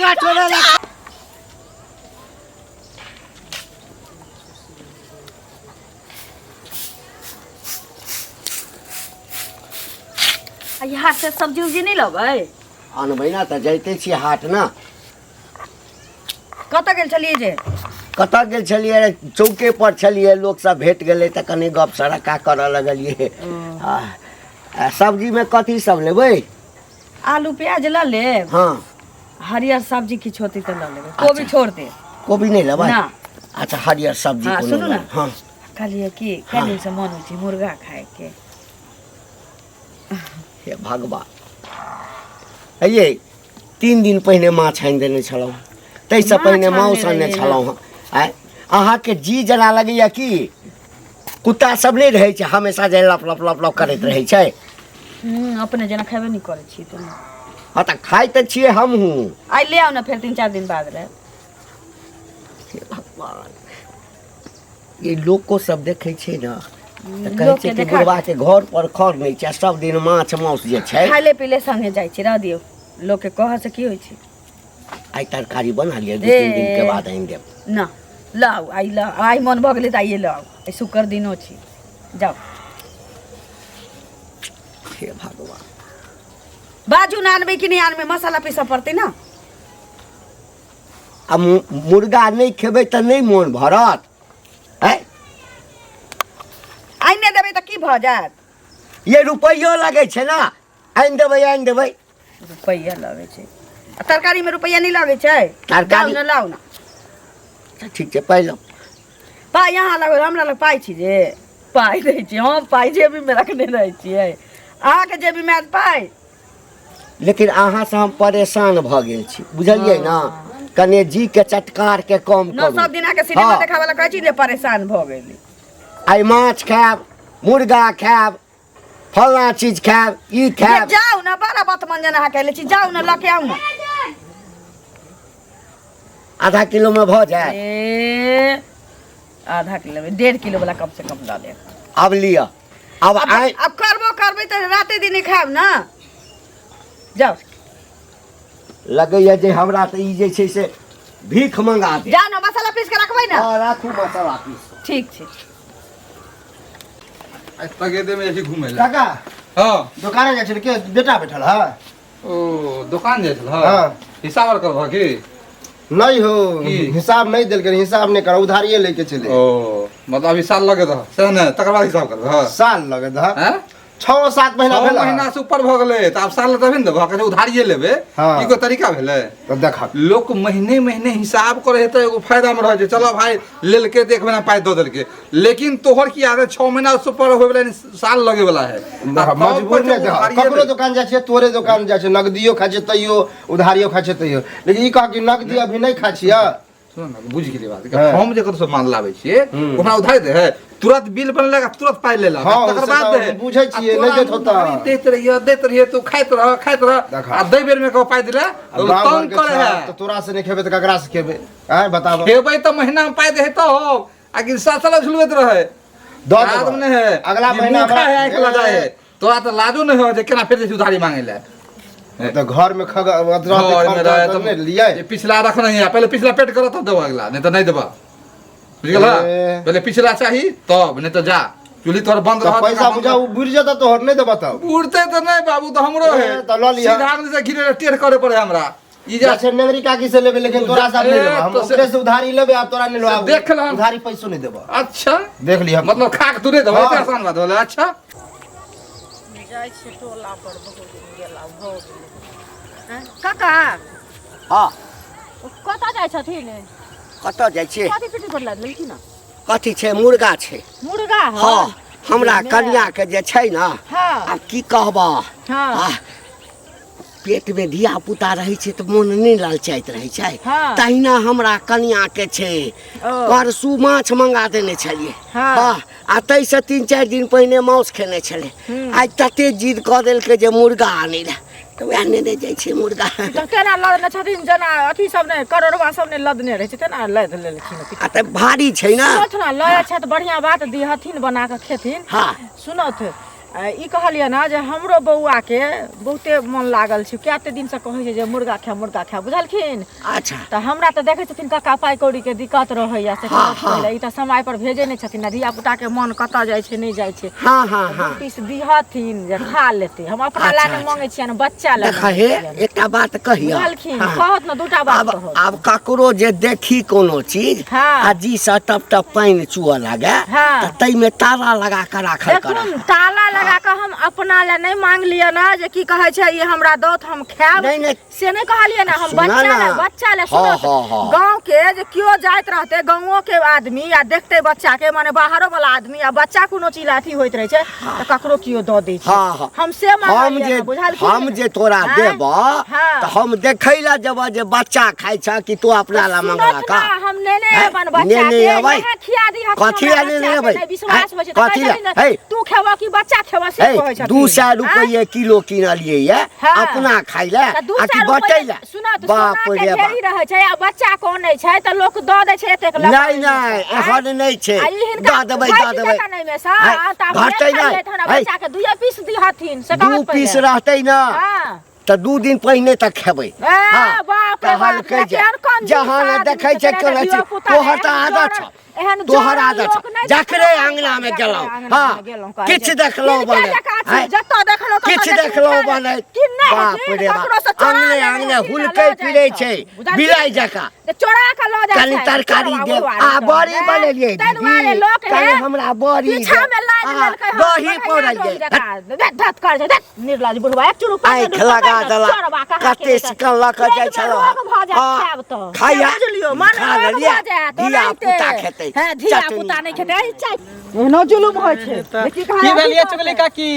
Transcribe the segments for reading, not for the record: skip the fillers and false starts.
मुर्गा छोड़े ला। आ यहाँ से सब्जी उब्जी नहीं लेबै? अनबै ने तऽ जाइते छी हाट ने। कतऽ गेल छलियै जे? कतऽ गेल छलियै रे? चौके पर छलियै, लोक सब भेट गेलै तऽ कनि गप सड़क्का करऽ लगलियै। आ आ सब्जीमे कथी सब लेबै? आलू प्याज लऽ लेब। हँ। हरियर सब्जी किछु होतै तऽ लऽ लेबै, कोबी छोड़ दे। कोबी नहि लेबै? ना। अच्छा, हरियर सब्जी। हँ, कोनो सुनू ने। लेबै। हँ। कहलियै कि कए दिनसँ मन होइ छै मुर्गा खायके। हे भगवान, हे, 3 दिन पहिने माछ आनि देने छलहुँ, ताहिसँ माछ पहिने आनने माउस आनने रहियै ने। छलहुँ हँ। आँय, अहाँके जी जेना लगैए कि कुत्ता सब नहि रहै छै हमेशा जे लप लप लप लप करैत रहै छै। अपने जेना खेबे नहि करै छी तऽ। हँ, तऽ खाइ तऽ छियै हमहूँ। आइ ले आउ ने, फेर 3-4 दिन बाद रहे। हे भगवान, ई लोको सब देखै छै ने तऽ कहै लोकके छै कि देखा बुढ़बाके घर पर खर नहि छै आ सब दिन माछ माउस जे छै। खाइले पीले संगे जाइ छी, रह दियौ, लोकके कहऽ से की होइ छै? आइ तरकारी बना लिअ, 2-3 दिन के ए। बाद आनि देब। ना, लाउ आइ, लाउ आइ, मन भऽ गेलै तऽ आइए लाउ, आइ शुक्र दिनो छी, जाउ। हे भगवान। बाजू ने, आनबै कि नहि आनबै? मसाला पीसऽ पड़तै ने। आ मुर्गा नहि खेबै तऽ नहि मोन भरत? आँय? आनि देबै तऽ की भऽ जायत? ये रुपैयो लगै छै ने, आनि देबै, आनि देबै। रुपैआ लगै छै आ तरकारीमे रुपैआ नहि लगै छै? तरकारी- जाउ ने, लाउ ने। तऽ ठीक छै, पाइ लौ। पाइ अहाँ लग, हमरा लग पाइ छी जे पाइ दै छी? हम पाइ जेबीमे रखने रहै छियै, अहाँके जेबीमे आयत पाइ? लेकिन अहाँसँ हम परेशान भऽ गेल छी, बुझलियै ने? कने जी के चटकार के कम न करू। सब दिन अहाँके सिनेमा हँ। देखाबऽ लए कहै छी जे परेशान भऽ गेली। आइ माछ खायब, मुर्गा खायब, फल्लाँ चीज खायब, ई खायब। जाउ ने, बड़ा बतमंजन अहाँ कैले छी, जाउ ने, लऽ के आउ ने। आधा किलो में भऽ जायत? ए, आधा किलो, 1.5 किलो वाला कम से कम लऽ लेब। आब लिअ, आब अब आइ अब करबो करबै तऽ राते दिन खायब ने, जाउ। लगैया जे हमरा तऽ ई जे छै से भीख मंगा दे। जाउ ने, मसाला पीस के रखबै ने। हँ, राखू मसाला पीस। ठीक छै। आइ तगेदे में जाइ छी घूमे लए। काका। हँ। दोकाने जाइ छलै के बेटा बैठल है। ओ दोकान जाइ छल? हँ। हिसाब आर करबह की? नहीं हो। की? हिसाब नहीं देलकै, हिसाब नहीं कर, उधारिये लेके चले। ओ मतलब अभी साल लगे दह सएह ने, तकर बाद हिसाब करबह? साल लगे दह। हैं? 6-7 महीना 6 भेल। महीना से ऊपर भऽ गेलै तऽ आब साल तभी ने देबह, कहै छै उधारिये लेबै। हँ। ई कोइ तरीका भेलै? तऽ देखा। लोक महीने महीने हिसाब करे है तऽ एगो फायदा में रहै छै, चलो भाई लेलकै तऽ एक महीना पाइ दऽ देलकै, लेकिन तोहर की आदत 6 महीना से ऊपर होय वाला साल लगे वाला है। देखा, आ तब मजबूर कहै नहि छै देखा, उधारिये ककरो लेबै। दोकान जाइ छियै, तोरे दोकान जाइ छियै, नगदियो खाइ छियै तैयो, उधारियो खाइ छियै तैयो, लेकिन ई कह कि नगदी अभी नहि खाइ छियै। सुन ने, बुझि गेलियै बात। हँ। हम जे कतौ से माल लाबै छियै, हूँ। ओकरा उधारी दे है, तुरंत बिल बनलक आ तुरंत पाइ लेलक। हँ, आ तकर से बाद तऽ दे है। बुझै छियै, आ नहि तोरा दैत होतऽ। उधारी दैत रहियै, दैत रहियै, तू खाइत रह, खाइत रह। देखा। आ दै बेर में कहो पाइ दिला आ तो गाँव तंग घरके करे छह, है। तऽ तोरा से नहि खेबै तऽ ककरा से खेबै? आँय, बताबऽ। खेबै तऽ महीना में पाइ दे है तो आ कि साल साल झुलबैत रहे। दऽ याद देबऽ। नहि है। अगला ई महीना मुखा हमरा- है, आँखि लगा है। तोरा तऽ लाजो नहि हो जे केना फेर जाइ छी उधारी मांगे लए। तऽ घर में खग घर में रहे तऽ तऽ नहि लियै। ये पिछला रखना है, पहले पिछला पेट करो तब देबो अगला, नहीं तो नहीं देबो, बुझ गेला? ए। पहले पिछला चाही तब, नहीं तो जा, चूल्ही तोहर बंद तऽ रहत। पैसा बुझा ओ बुझि जेतऽ तोहर, नहि देबऽ तब। उड़ते तऽ नहीं बाबू, तऽ हमरो है। ए, तऽ लऽ लिहऽ। सीधा आंगुर से घिरे टेढ़ करे पड़े हमरा ई जा। जा छै नेंगरी काकी से लेबै, लेकिन तोरा से आब नहि ए, लेबै हम। तो से- ओकरे से उधारी लेबै, आब तोरा नहि लेबै से आब। देख लहन। उधारी पैसो नहि देबऽ। अच्छा। देख लिहऽ। मतलब खाक तू नहीं देबो? हाँ। एते आसान बात होलै? अच्छा। जाइ छियै टोला पर, बहुत दिन गेला भऽ गेलै। काका। हँ। कतऽ जाइ छथिन? कतऽ जाइ छियै? कथी पीठी पर लादि लेलखिन हँ? कथी छै? मुर्गा छै। मुर्गा? हँ, हमरा कनियाके जे छै ने, आब की कहबह। हँ। आ, पेटमे धिया पुता रहै छै तऽ मोन नहि ललचाइत रहै छै? हँ। तहिना हमरा कनियाके छै। ओ। परसू माछ मंगा देने छलियै। हँ। आ ताहिसँ 3-4 दिन पहिने माउस खेने छलै। आइ तते जिद कऽ देलकै जे मुर्गा आनै लए, तऽ वएह नेने जाइ छै मुर्गा। तऽ केना लदने छथिन? जेना अथी सब नहि, करोड़वा सब नहि लदने रहै छै, तेना लादि लेलखिन। आ तऽ भारी छै ने। सुनथ ने, लऽ छै तऽ बढ़िआँ बात, दिहथिन बना कऽ खेथिन। हँ। सुनथ, ई कहलियै ने जे हमरो बौआके बहुते मन लागल छै, कते दिनसँ कहै छै जे मुर्गा खायब मुर्गा खायब, बुझलखिन? अच्छा। तऽ हमरा तऽ देखै छथिन काका पाइ कौड़ीके दिक्कत रहैया, से हँ। ई तऽ समय पर भेजै नहि छथिन आ धियापुताके मन कतऽ जाइ छै नहि जाइ छै। हँ हँ हँ। पीस दिहथिन जे खा लेतै, हम अपना लए अच्छा, नहि अच्छा। मांगै छियनि, बच्चा लए देख मांगै हे छियनि। एकटा बात कहियौ। बुझलखिन? हँ। कहत ने दूटा बात आब कहत। आब ककरो जे देखी कोनो चीज हँ। आ जी से टप टप पानि चुअ लागे हँ। तऽ ताहिमे ताला लगा कऽ राखल कर। देखुन, ताला लगा कऽ हम अपना लए नहि मांगलियै ने जे की कहै छै ई हमरा दौत हम खायब, नहि, नहि। से नहि कहलियै ने हम। सुना बच्चा ना। लए, बच्चा लए। हँ, सुनो, हँ, हँ। गाँव के जे केओ जाइत रहतै, गाँवो के आदमी आ देखतै बच्चा के, माने बाहरो वाला आदमी आ बच्चा कोनो चीज अथी होइत रहै छै तऽ ककरो केओ दऽ दै छै। हँ, हँ। हम से हम मांगलियै जे ने, बुझलखिन? हम जे तोरा आँय? देबऽ हँ। तऽ हम देखै लए जेबऽ जे बच्चा खाइ छ कि तू अपना ला सुनत मंगला ना, का। हम नेने हैं? अबन बच्चा नेने के, अबै? इएह खिया दिहथिन कथी हमरा लए नेने बच्चा के, अबै? नहि विश्वास होइ छै तऽ कथी कहै लए? छथिन ने, हे। तू खेबऽ कि बच्चा खेबऽ से हे कहै छथिन। 200 आँय? रुपैए किलो किनलियै ये हँ। अपना खाइ लए तऽ दू आ कि सए बटै रुपैआ लए? सुनत, बाप सोना के रे ढेरी बाप। रहै छै आ बच्चा कनै छै तऽ लोक दऽ दै छै एतेक लऽ नहि कऽ। नहि, एहन नहि छै। आ ई हिनका दऽ देबै, दऽ घटि देबै। जेतनि एहिमे सँ, हैं, आ तऽ अपने घटतै खाइ नहि। लेत, हमरा हैं, बच्चा के दुइए पीस दिहथिन से दू कहत पीस पहिले। रहतै ने हँ। तऽ 2 दिन पहिने तक खेबै। ए, हँ, बाप रे बाप, कहलकै जे केहन कंजूस जहाँ ने आदमी देखै छै, छै तेना केना छै धियोपुता तोहर तऽ एहन आदत जरल- छौ, एहन तोहर जरल आदत लोक छौ। नहि जकरे देखलहुँ, अङ्गना मे जकरे गेलहुँ, अङ्गना हँ, मे गेलहुँ, कहै किछु छै। देखलहुँ हिनके बने जकाँ छी, हैं? जतऽ देखलहुँ ततऽ किछु देखलहुँ, देखलहुँ उठा बने लेत। कि नहि बाप हेथिन, रे बाप, ककरोसँ चोरा अङ्गने लेने अङ्गने हेथिन, हुलकै लऽ जाइ फिरै छौ। छै बुझलखिन? बिलाइ जकाँ। जे चोरा कऽ लऽ जाइ कनि छै, तरकारी चोरबा देब बुढ़बा आ सब, बड़ी ने? बनेलियै ताहि दुआरे दीदी, लोक कनि हे, हमरा बड़ी पीछा देब। मे लादि आ, लेलकै हन, दही बगैया पौरलियै। डोम जकाँ। धत धत करै छै, धत, निर्लज बुढ़बा, एक चुरू पानि आँखि दू लगा पानि देला चोरबा कहाँ कते के सिकल लऽ कऽ जाइ पेटमे छलहुँ। रोग भऽ जायत हँ, खायब तऽ। खाइया बुझलियौ, मन खा रोग लेलियै भऽ जायत, धिया ओनाहिते। पुता खेतै हँ, धिया चटनी। पुता नहि खेतै, एहि चाय। एहनो जुलुम होइ छै। देखी कहाँ की भेल ये अथी चुगली करतै। काकी?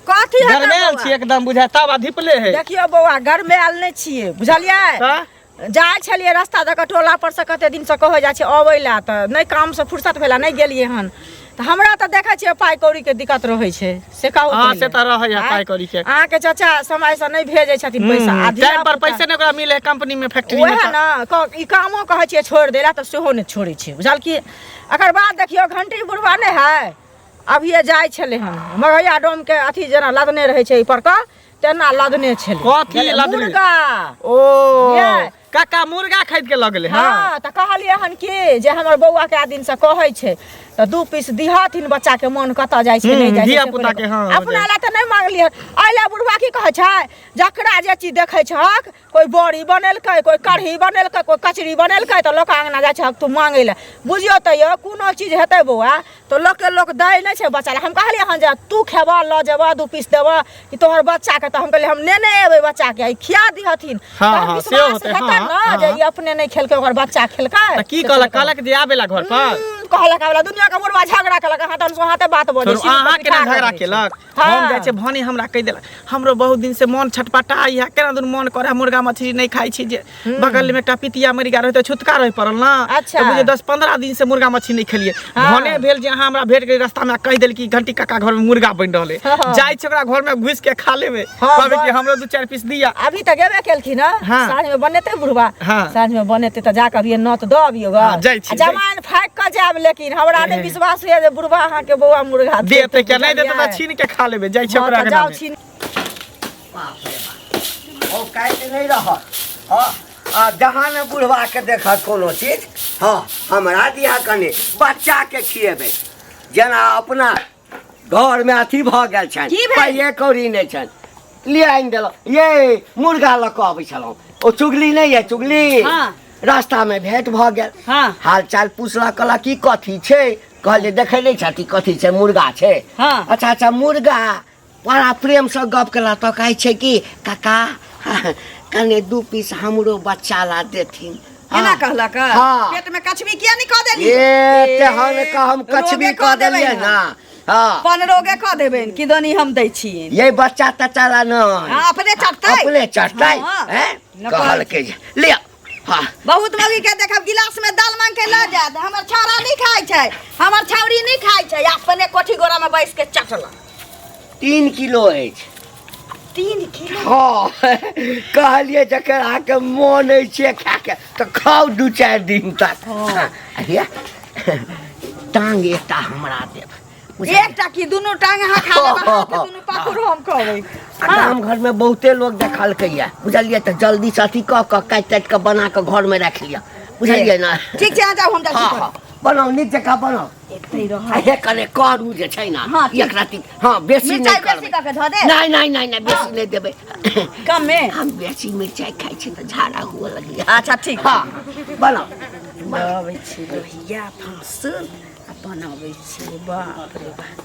कथी हेतै गरमायल बौआ? छी एकदम बुझाय तब आ धिपले है। देखियौ बौआ, गरमायल नहि छियै, बुझलियै? तऽ जाइ छलियै रास्ता दऽ कऽ टोला पर से, कते दिनसँ कहै जाइ छै अबै लए, तऽ नहि कामसँ फुर्सत भेला, नहि गेलियै हन। तऽ हमरा तऽ देखै छियै पाइ कौड़ीके दिक्कत रहै छै, से कहू हँ, से पहिले। तऽ रहै है आँय? पाइ कौड़ी के। अहाँके चाचा समयसँ नहि भेजै छथिन पैसा आ टाइम पर धियापुता- पैसे नहि ओकरा मिले है कंपनी में, फैक्ट्री में। वएह तऽ ने ई कामो कहै छियै छोड़ि दै लए तऽ सेहो नहि छोड़ै छै, बुझलखिन? एकर बाद देखियौ घंटी बुढ़बा नहि है, अभिये जाइ छलै हन मगैया डोमके अथी जेना लदने रहै छै एहि पर कऽ तेना लदने छलै। कथी लदने? मुर्गा। ओ ये। काका मुर्गा खरीद के लऽ गेलै? हँ। हँ, तऽ कहलियै हन कि जे हमर बौआ कए दिनसँ कहै छै तऽ 2 पीस दिहथिन, बच्चाके मन कतऽ जाइ छै नहि जाइ छै, से धियापुता के, हँ, हो अपना जाइ। लए तऽ नहि मांगलियै। एहि लए बुढ़वा की कहै छै, जकरा जे चीज देखै छहक, कोइ बड़ी बनेलकै, कोइ कढ़ी बनेलकै, कोइ कचरी बनेलकै, तऽ लोक अङ्गना जाइ छहक तू मांगै लए। बुझियौ तैयो कोनो चीज हेतै बौआ तऽ लोकके लोक दै नहि छै बच्चा लए। हम कहलियै हन जे तू खेबह लऽ जेबह, 2 पीस देबह कि तोहर बच्चाके, तऽ हम कहलियै हम नेने एबै बच्चाके, ई खिया दिहथिन। हँ, तहन हँ, सेहो विश्वास होतै, हेतै हँ, ने जे हँ। ई अपने नहि खेलकै ओकर बच्चा खेलकै। तऽ की से कहलक? कहलक। कहलक जे आबेला घर पर? कहलक आबेला। दुनिया के बुढ़वा झगड़ा केलक, हाथन से हाथे बात बजै छोड़ू, छै, अहाँ केना झगड़ा केलक? हँ। हम जाइ छै भने हमरा कहि देलक, हमरो बहुत दिन से मन छटपटा है, केना दिन मन करे मुर्गा मछली नहि खाइ छी, जे बगल में एकटा पितिया मरि गेल रहै तऽ छुतका रहि पड़ल ने। अच्छा। तऽ बुझियौ 10-15 दिन से मुर्गा मछली नहि खेलियै। हँ। भने भेल जे अहाँ हमरा भेट गेल रास्ता में, कहि देल कि घंटी काका घर में मुर्गा बनि रहलै। हँ। जाइ छै ओकरा घर में घुसि के खा लेबै, हँ, कहबै कि बस। हमरो 2-4 पीस दिया। अभी तऽ गेबे केलखिन हँ। हँ। साँझ में बनेतै बुढ़वा। हँ। साँझ में बनेतै तऽ जाकऽ अभिये नोत दऽ अबियौ गऽ। हँ, जाइ छी, आ जमाइन फाँकि कऽ जायब, लेकिन हमरा नहि विश्वास होइए जे बुढ़वा अहाँके बौआ मुर्गा देतै क्या नहि देतै तऽ बुझलियै? छीन के खा लेबै। जाइ छै हँ, ओकरा तऽ अंगना जाउ में। छीन। बाप रे बाप, ओ काटि नहि रहत। हँ, आ जहाँ ने बुढ़बाके देखत कोनो चीज, हँ हमरा दिहा कनि बच्चाके खिएबै, जेना अपना घरमे अथी भऽ गेल छनि, की भेल? पाइए कौड़ी नहि छनि। लिए आनि देलहुँ ये मुर्गा लऽ कऽ अबै छलहुँ, ओ चुगली नहि यऽ चुगली, हँ। रास्तामे भेंट भऽ गेल। हँ। हाल चाल पुछलक, कहलक की कथी छै? कहलियै देखै नहि छथि कथी छै, मुर्गा छै। हँ। अच्छा अच्छा, मुर्गा। बड़ा प्रेमसँ गप केला तऽ कहै छै कि काका कने 2 पीस हमरो बच्चा ला देथिन। एना कहलक? हँ। पेट में कछबी किया नहीं कह देली? ए तेहन का हम कछबी रोगे कऽ देबै देलियै हम। ना। हँ। पनरोगे कऽ देबै कि दनी हम दै छियै। ये बच्चा तच्चा ला नहीं। हाँ, अपने चटतै। अपने चटतै। हाँ। हैं? न कहलकै जे लिअ। हाँ। बहुत मौगी के देखब गिलास में दाल मांग के लऽ जायत, हमर छौड़ा नहीं खाइ छै, हमर छौड़ी नहीं खाइ छै, अपने कोठी गोरा में बैस के चटलक। 3 किलो अछि। 3 किलो? हँ, कहलियै जकर अहाँके मोन अछि खाके तऽ खाउ 2-4 दिन तक। हँ। हे, टांग एकटा हमरा देब। बुझलियै? एकटा की दुनू टांग अहाँ खा लेब, अहाँके दुनू पाखुर हम कहबै। आ गाम घर में बहुते लोग देखलकै या, बुझलियै? तऽ जल्दी से अथी कऽ कऽ काटि ताटि कऽ बना कऽ घर में राखि लिअ, बुझलियै ने? ठीक छै, अहाँ जाउ, हम जाइ छी। हँ हँ, बनाउ, नीक जकाँ बनाउ। एतै रह। आ हे, कने करू जे छै ने। हँ, ठीक। एक रति, हँ, बेसी नहि मिरचाइ बेसी करबै। कऽ के धऽ दे? नहि नहि नहि नहि, बेसी नहि देबै। कमे। हम बेसी मिरचाइ खाइ छी तऽ झाड़ा हुअ लगैया। अच्छा, ठीक। हँ, बनाउ। लबै छी लोहिया फाँसल आ बनाबै छी। बाप रे बाप।